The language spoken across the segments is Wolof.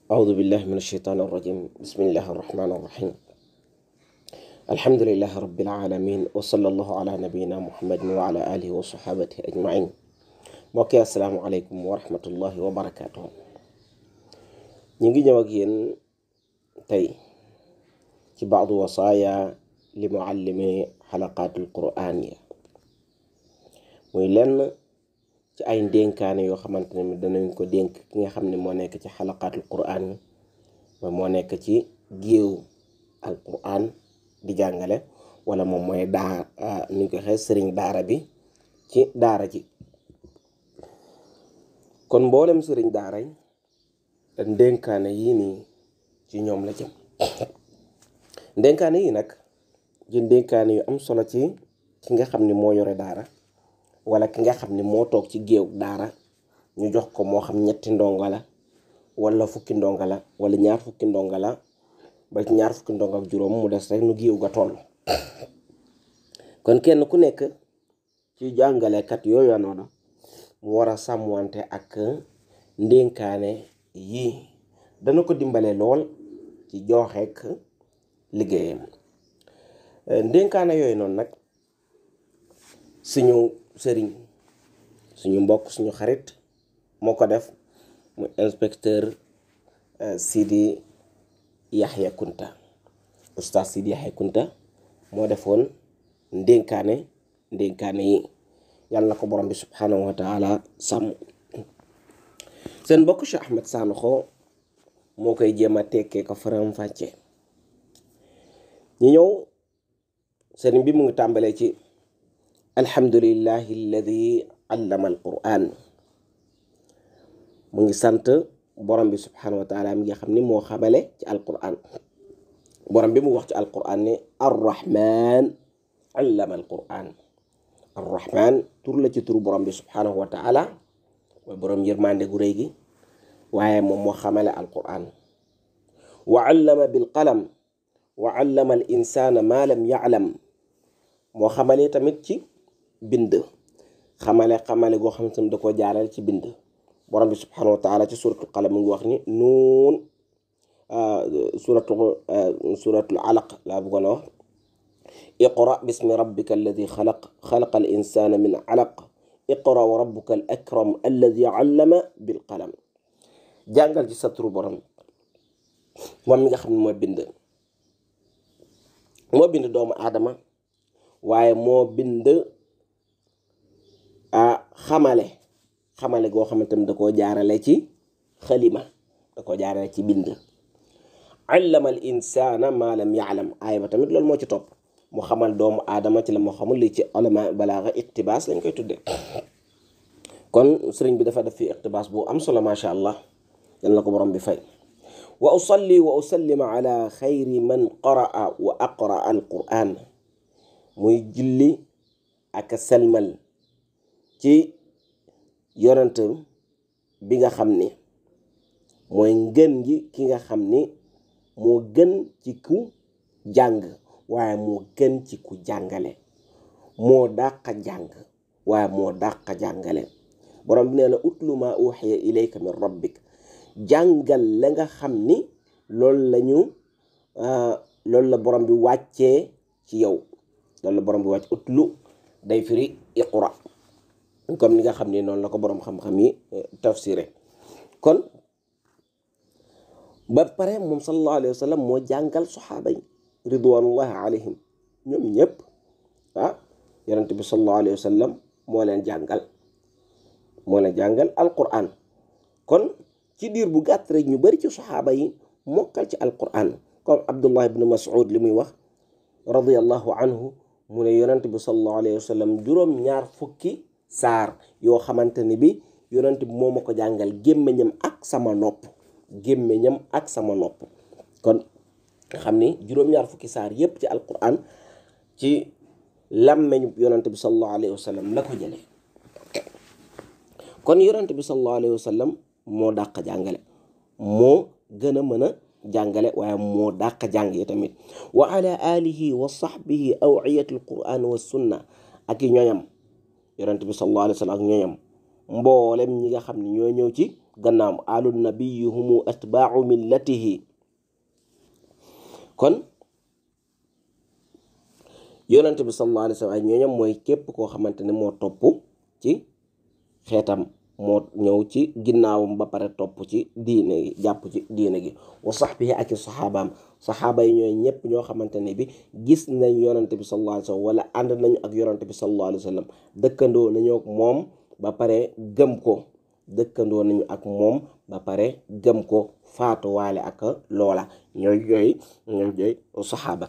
أعوذ بالله من الشيطان الرجيم. بسم الله الرحمن الرحيم. الحمد لله رب العالمين، وصلى الله على نبينا محمد وعلى آله وصحابته أجمعين. mbokki assalaamu aleykum wa rahmatullahi wa barakaatuhu. ñu ngi ñëw ak yéen tey ci baadu wasaaya li muallimi xalaqaatul quraaniya, muy lenn ci ay ndénkaane yoo xamante ne danañ ko dénk ki nga xam ne moo nekk ci xalaqaatul quraan yi, mooy moo nekk ci géew al quraan di jàngale, wala moom mooy nuñ ko xee sëriñ daara bi ci daara ji. kon mboolem sëriñ daara yi ndénkaane yii nii ci ñoom la jëm. ndénkaane yi nag di ndénkaane yu am solo ci ki nga xam ne moo yore daara, wala ki nga xam ne moo toog ci géew daara ñu jox ko moo xam ñetti ndongo la wala fukki ndongo la wala ñaar fukki ndongo la ba ñaar fukki ndongo ak juróom mu des rek nu géew ga toll. kon kenn ku nekk ci jàngalekat yooyu noonu mu war a sàmmwante ak ndénkaane yii, dana ko dimbale lool ci joxeek liggéeyam. ndénkaane yooyu noonu nag suñu sëriñ, suñu mbokk, suñu xarit moo ko def, mu inspecteur Sidi Yaxya Kunta, oustaz Sidi Yaxya Kunta moo defoon ndénkaane yi. yàlla na ko borom bi subhanahu wa taala sàmm. seen mbokk Cheikh Ahmed Sanokho moo koy jéem a tekkee ko faram fàcce. ñu ñëw sëriñ bi mu ngi tàmbalee ci alhamdulillahi alladi allama alquran. mu ngi sant borom bi subhanahu wa taala mi nga xam ni moo xamale ci alquran. borom bi mu wax ci alquran ne arrahman allama alquran. arrahman tur la ci turu borom bi subhanahu wa taala, mooy borom yërmande gu rëy gi, waaye moom moo xamale alquran. wa allama bil qalam wa allama al insana ma lam ya'lam. moo xamale tamit ci bind, xamale goo xam ne da koo jaaral ci bind. borom bi subhanahu wa taala ci suratul qalam mu ngi wax ni nuun, suratul alaq laa bëggoon a wax, iqra bismi rabbika alladi xalaqa al insana min alaq iqra wa rabbuka al akram alladi allama bil qalam. jàngal ci sa turu borom, moom mi nga xam ne moo bind doomu aadama, waaye moo bind xamale goo xamante ne da koo jaarale ci xalima, da koo jaarale ci bind. allama al insana ma lam ya'lam, aaya ba tamit loolu moo ci topp, mu xamal doomu aadama ci la moo xamul, li ci ulama balaaga iqtibaas lañ koy tudde. kon sëriñ bi dafa def fi iqtibaas bu am solo, macha allah, yal na ko borom bi fay. wa usalli wa usallima ala xayri man qaraa wa aqraa al quran. muy julli ak selmal ci yonent bi nga xam ni mooy ngën gi, ki nga xam ni moo gën ci ku jàng, waaye moo gën ci ku jàngale, moo dàq jàng waaye moo dàq jàngale. borom bi nee na utlu ma uxiya ilayka min rabbik. jàngal la nga xam ni loolu la borom bi wàccee ci yow. loolu la borom bi wàcc, utlu day firi iqra, comme ni nga xam ni noonu la ko borom xam-xam yi tafsiré. kon ba pare moom sallallahu alayhi wa sallam moo jàngal saxaaba yi ridwanullahi alayhim, ñoom ñëpp yonent bi sallallahu alayhi wa sallam moo leen jàngal alquran. kon ci diir bu gàtt rek ñu bari ci saxaaba yi mokkal ci alquran, comme Abdullah ibn Mas'ud li muy wax radiyallahu anhu, mu ne yonent bi sallallahu alayhi wa sallam juróom-ñaar fukki saar yoo xamante ne bi yonent bi moo ma ko jàngal gémmiñam ak sama nopp. kon nga xam ni juróom-ñaar fukki saar yépp ci alquran ci làmmeñu yonent bi sallallahu alayhi wa sallam la ko jëlee. kon yonent bi sallallahu alayhi wa sallam moo dàq jàngale, moo gën a mën a jàngale, waaye moo dàq jàng yi tamit. wa ala alihi wa sahbihi awiyatul quran wa sunna. ak i ñooñam, yonent bi sallallahu alayhi wa sallam ak ñooñam, mboolem ñi nga xam ne ñoo ñëw ci gannaam alu nabiyi humu atbaau millatihi. kon yonente bi sallallahu alayhi wa sallam ay ñooñam mooy képp koo xamante ne moo topp ci xeetam, moo ñëw ci ginnaawam ba pare topp ci diine gi, jàpp ci diine gi. wa sahbihi ak i saxaabaam, saxaaba yi ñooy ñëpp ñoo xamante ne bi gis nañ yonente bi sallallahu alayhi wa sallam wala ànd nañu ak yonente bi sallallahu alayhi wa sallam, dëkkandoo nañu ak moom ba pare gëm ko, dëkkandoo nañu ak moom ba pare gëm ko, faatuwaale ak loola, ñooy saxaaba.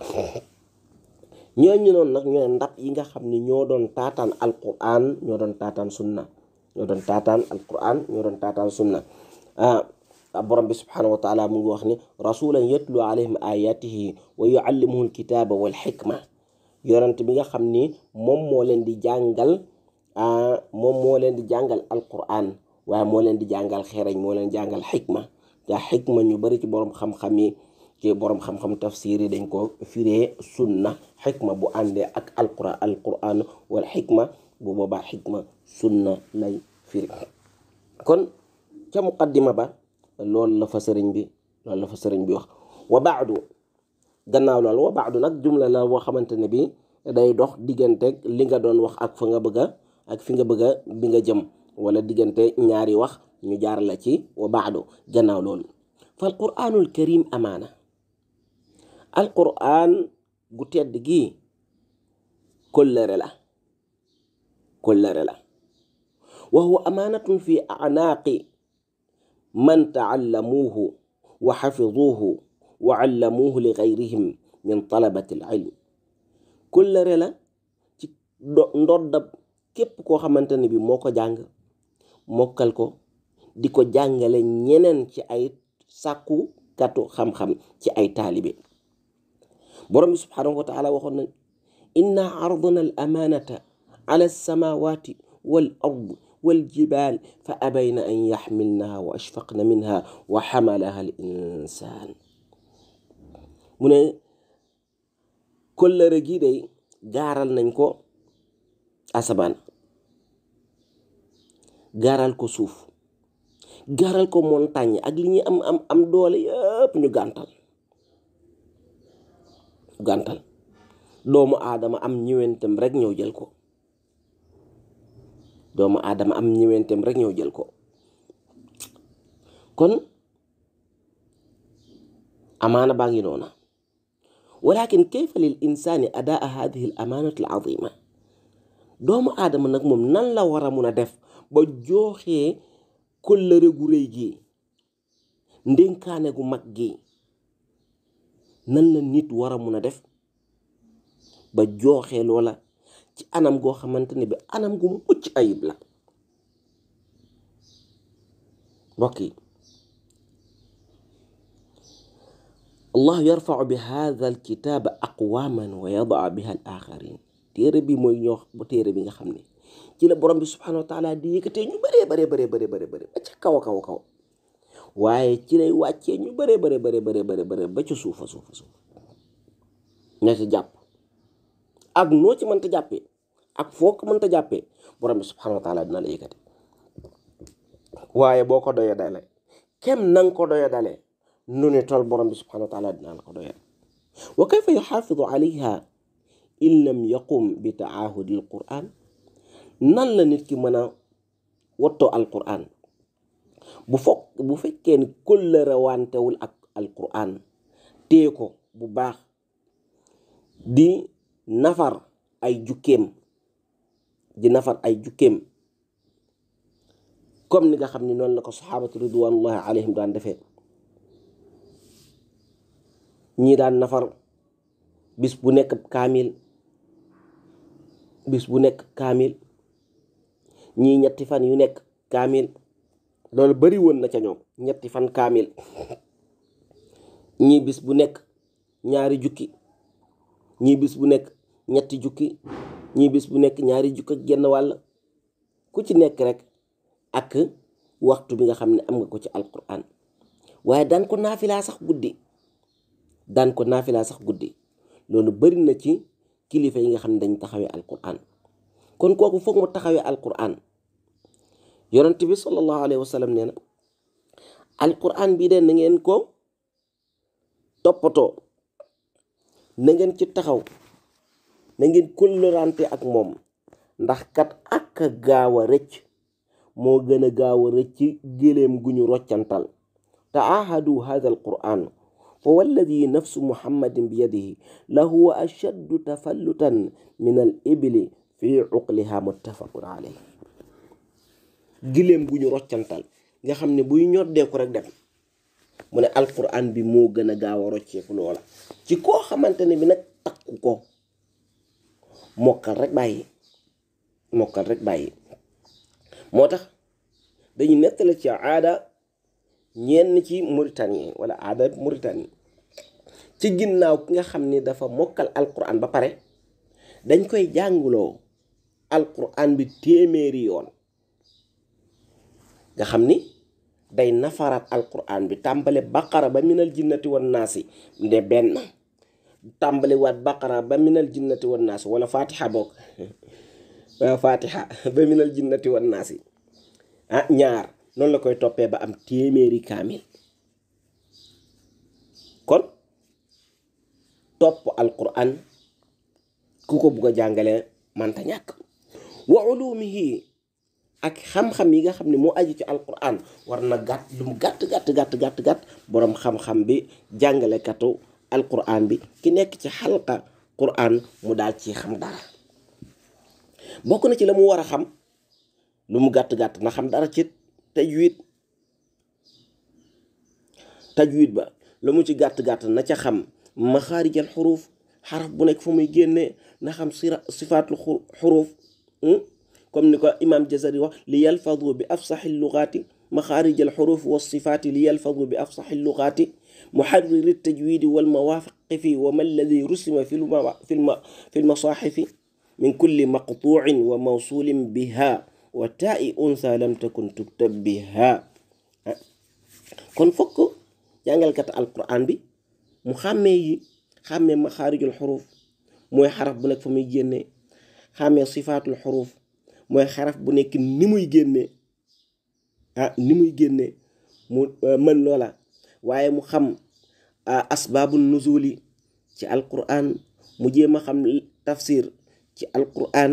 ñooñu noonu nag ñooy ndab yi nga xam ne ñoo doon taataan alquran, ñoo doon taataan sunna, ñoo doon taataan alquran, ñoo doon taataan sunna. borom bi subhanahu wa taala mu ngi wax ni rasulan yatlu alayhim ayatihi wa yuallimuhum alkitaba wal xikma. yonent bi nga xam ni moom moo leen di jàngal alquran, waaye moo leen di jàngal xereñ, moo leen jàngal xikma. te xikma ñu bari ci borom xam-xam yi, ci borom xam-xam tafsir yi dañ ko firee sunna. xikma bu àndee ak alquran wal xikma, bu boobaa xikma sunna lay firi. kon ca muqaddima ba loolu la fa sëriñ bi wax. wa baadu, gannaaw loolu, wa baadu nag jumla la boo xamante ne bi day dox diggante li nga doon wax ak fa nga bëgg ak fi nga bëgg bi nga jëm, wala diggante ñaari wax ñu jaar la ci wa baadu. gannaaw loolu, fal quraanul karim amaana, alquran gu tedd gi kóllëre la wa huwa amaanatun fi a'naaqi man ta'allamuuhu wa xafiduuhu wa allamuuhu li gayrihim min talabati al-ilm. kóllëre la ci ndoddab képp koo xamante ne bi moo ko jàng, mokkal ko, di ko jàngale ñeneen ci ay sàkku katu xam-xam, ci ay taalibe. borom bi subhanahu wa taala waxoon nañ inna ardna al amanata ala alsamawati wal ard wal jibal fa abayna an yaxmilnaha wa ashfaqna minha wa xamalaha al insan. mu ne kóllëre gi day gaaral nañ ko asamaan, gaaral ko suuf, gaaral ko montagne ak li ñuy am doole yëpp ñu gàntal doomu aadama am ñëwentam rek ñëw jël ko. kon amaana baa ngi noona. walakin kayfa lil insani adaa hadihi al amanati al azima. doomu aadama nag moom nan la war a mun a def ba jooxee kóllëre gu rëy gi, ndénkaane gu mag gi, nan la nit war a mun a def ba jooxee loola ci anam goo xamante ne bi anam gu mucc ayib la. mbokk yi, allah yarfau bi hadha alkitaba aqwaman wa yadaa biha al axarin. téere bi mooy téere bi nga xam ne ci la borom bi subhanahu wa taala di yëkkatee ñu bëree ba ca kaw a kaw, waaye ci lay wàccee ñu bëree ba ca suufa ña ci jàpp ak noo ci mënta jàppee ak foo ko mënta jàppee, borom bi subhanahu wa taala dina la yëkkati. waaye boo ko doyee dale kem nanga ko doyee dale nu ne tol borom bi subhanahu wa taala dina la ko doyee. wa kayfa yuxaafidu alayha in lam yaqum bi taahudi al quran. nan la nit ki mën a wottoo al quran bu fekkee ni kóllëre wantewul ak al quran, téye ko bu baax, di nafar ay jukkeem comme ni nga xam ne noonu la ko saxaabatu ridwanullahi alayhim daan defee. ñii daan nafar bis bu nekk kaamil, ñii ñetti fan yu nekk kaamil. loolu bari woon na ca ñoom, ñetti fan kaamil. ñii bis bu nekk ñaari jukki, ñii bis bu nekk ñetti jukki, ñii bis bu nekk ñaari jukki ak genn wàll, ku ci nekk rek ak waxtu bi nga xam ne am nga ko ci alquran. waaye daan ko naafilaa sax guddi. loolu bari na ci kilifa yi nga xam ne dañ taxawee alquran. kon kooku foog mu taxawee alquran. yonent bi sallallahu alayhi wa sallam nee na alquran bi de na ngeen ko toppatoo, na ngeen ci taxaw, na ngeen kóllërante ak moom, ndax kat ak gaaw a rëcc moo gën a gaaw a rëcc géléem gu ñu roccantal. taahadu hada alquran fa walladi nafsu muhammadin bi yadihi lahuwa ashaddu tafallutan min al ibli fi uqliha muttafaqun alayhi. géléem gu ñu roccantal nga xam ne buy ñoddeeku rek dem, mu ne alquran bi moo gën a gaaw a rocceeku loola ci koo xamante ne bi nag takku ko mokkal rek bàyyi. moo tax dañu nettali ci aada ñenn ci Mauritanie wala aada Mauritanie ci ginnaaw ki nga xam ni dafa mokkal alquran ba pare dañ koy jànguloo alquran bi téeméeri yoon, nga xam ni day nafaraat alquran bi tàmbale baqara ba minal jinnati wan naasi nde benn, tàmbale waat baqara ba minal jinnati wan naasi wala fatiha bokk fatiha ba minal jinnati wan naasi ñaar, noonu la koy toppee ba am téeméeri kaamil. kon topp alquran ku ko bugg a jàngale manta ñàkk. wa ulumihi ak xam-xam yi nga xam ne moo aju ci alquran war na gàtt lu mu gàtt boroom xam-xam bi jàngalekatu alquran bi ki nekk ci xalqa quran mu daal ci xam dara. bokk na ci la mu war a xam lu mu gàtt na xam dara ci tajwid ba la mu ci gàtt na ca xam maxaarijal xuruuf, xaraf bu nekk fu muy génnee, na xam sifaatul xuruuf comme ni ko imam Jazari wax li yalfadu bi afsaxi lugaati maxaarijal xuruuf wa sifaati li yalfadu bi afsaxi lugaati muharriri tajwidi wal mawaaqifi wa ma alladi rusima fi lmasaaxifi min kulli maqtuucin wa mawsuulin biha wa taa'i unsa lam takun tuktab biha. kon fokk jàngalkat alquran bi mu xàmmee maxaarijul xuruuf mooy xaraf bu nekk fa muy génnee, xàmmee sifaatul xuruuf mooy xaraf bu nekk ni muy génnee mu mën loola, waaye mu xam asbaabu nuzuli ci alquran, mu jéem a xam tafsir ci alquran,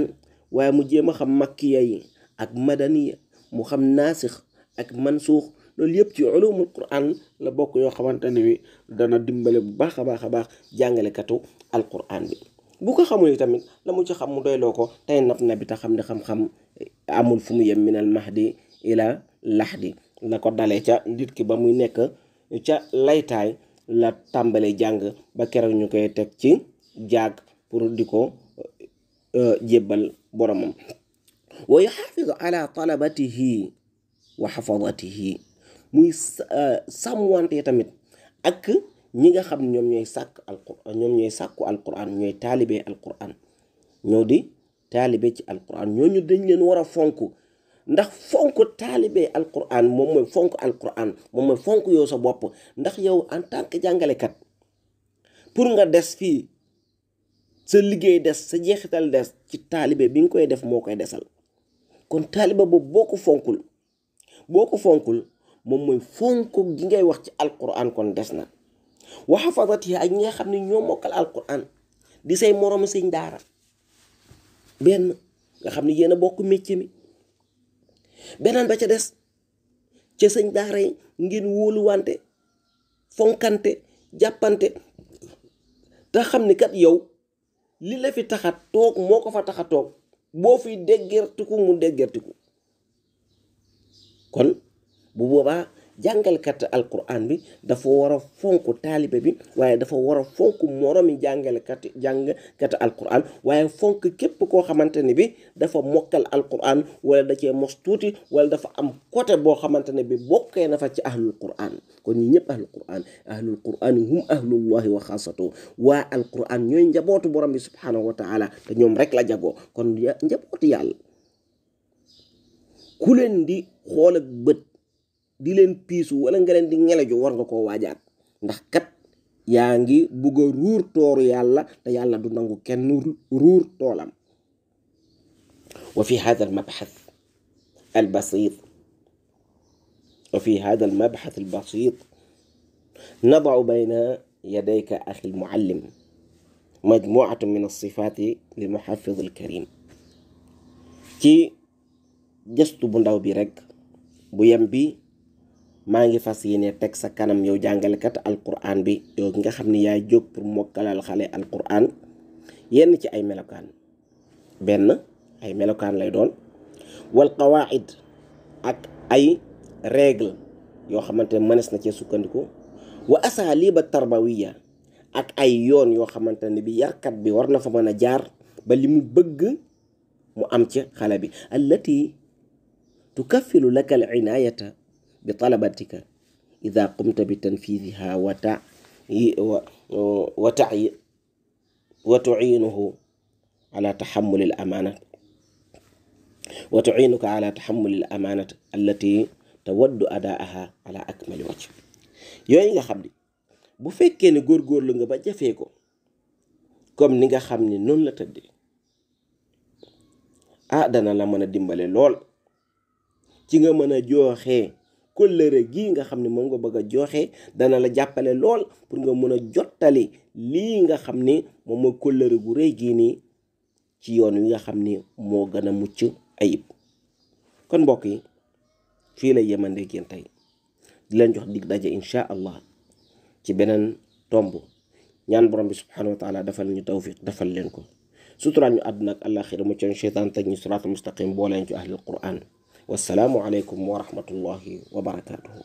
waaye mu jéem a xam makkiya yi ak madaniya, mu xam naasix ak mansuux. loolu yëpp ci ulumul quran la bokk yoo xamante ne bi dana dimbale bu baax a baax jàngalekatu alquran bi. bu ko xamul yi tamit la mu ci xam mu doyloo ko tey naf na bi ta xam ne xam-xam amul fu mu yem minal mahdi ila lahdi, la ko dalee ca nit ki ba muy nekk ca laytaay la tàmbale jàng ba keroog ñu koy teg ci jaag pour di ko jébbal boromam. wa yuxaafidu ala talabatihi wa xafadatihi, muy sàmmwante tamit ak ñi nga xam ñoom ñooy sàkku alquran ñooy taalibe alquran, ñoo di taalibe ci alquran, ñooñu dañ leen war a fonk, ndax fonk taalibe alquran moom mooy fonk alquran, moom mooy fonk yow sa bopp. ndax yow en tant que jàngalekat pour nga des fii, sa liggéey des, sa jeexital des ci taalibe bi nga koy def moo koy desal. kon taalibe boobu boo ko fonkul moom mooy fonk gi ngay wax ci alquran kon des na. wa xafadatihi ak ñi nga xam ne ñoo mokkal alquran di say moroom sëñ daara benn nga xam ne yéen a bokk métier mi, beneen ba ca des ca sëñ daara yi ngeen wóoluwante fonkante jàppante te xam ni kat yow li la fi taxa toog moo ko fa taxa toog, boo fi déggertiku mu déggertiku. kon bu boobaa jàngalkat alquran bi dafa war a fonk taalibe bi, waaye dafa war a fonk moromi jàngkat alquran, waaye fonk képp koo xamante ne bi dafa mokkal alquran wala da cee mos tuuti wala dafa am côté boo xamante ne bi bokkee na fa ci ahlul quran. kon ñi ñëpp ahlul quran hum ahlullahi wa xaasatu, waa alquran ñooy njabootu borom bi subhanahu wa taala, te ñoom rek la jagoo. kon njabootu yàlla ku leen di xool ak bët di leen piisu wala nga leen di ngeleju war nga koo waajaat, ndax kat yaa ngi bugg a ruur tooru yàlla te yàlla du nangu kenn ruur toolam. wa fi hada al mabxath al basit وفي هذا المبحث البسيط نضع بين يديك أخي المعلم مجموعة من الصفات للمحفظ الكريم ci gëstu bu ndaw bi rek bu yem bi maa ngi fas yéene teg sa kanam yow jàngalekat alquran bi yow nga xam ni yaay jóg pour mokkalal xale alquran yenn ci ay melokaan benn ay melokaan lay doon wal qawaid ak ay règle yoo xamante ne mënees na cee sukkandiku wa asaliba tarbawiya ak ay yoon yoo xamante ne bi yarkat bi war na fa mën a jaar ba li mu bëgg mu am ci xale bi allati tukaffilu laka al inayata bi talabatika ida qumta bi tanfidiha wa tuinuhu ala taxamuli al amanat wa tuinuka ala taxamuli al amanat allati tawaddu adaaha ala akmali wajh yooyu nga xam ni bu fekkee ne góorgóorlu nga ba jafee ko comme ni nga xam ni noonu la tëddee dana la mën a dimbale lool ci nga mën a joxe kóllëre gi nga xam ne moom nga bëgg a joxe dana la jàppale lool pour nga mën a jottali lii nga xam ni moom mooy kóllëre gu rëy gii nii ci yoon wi nga xam ni moo gën a mucc ayib. kon mbokk yi fii la yemandee yéen tey di leen jox dig daje incha allah ci beneen tomb ñaan borom bi subhanahu wa taala defal ñu tawfiq defal leen ko suturaan ñu àdduna ak àllaaxira mu ci seytaan teg ñu siraatal mustaqim boo leen ci ahlul quran wassalaamu aleykum wa rahmatullahi wa barakaatuhu.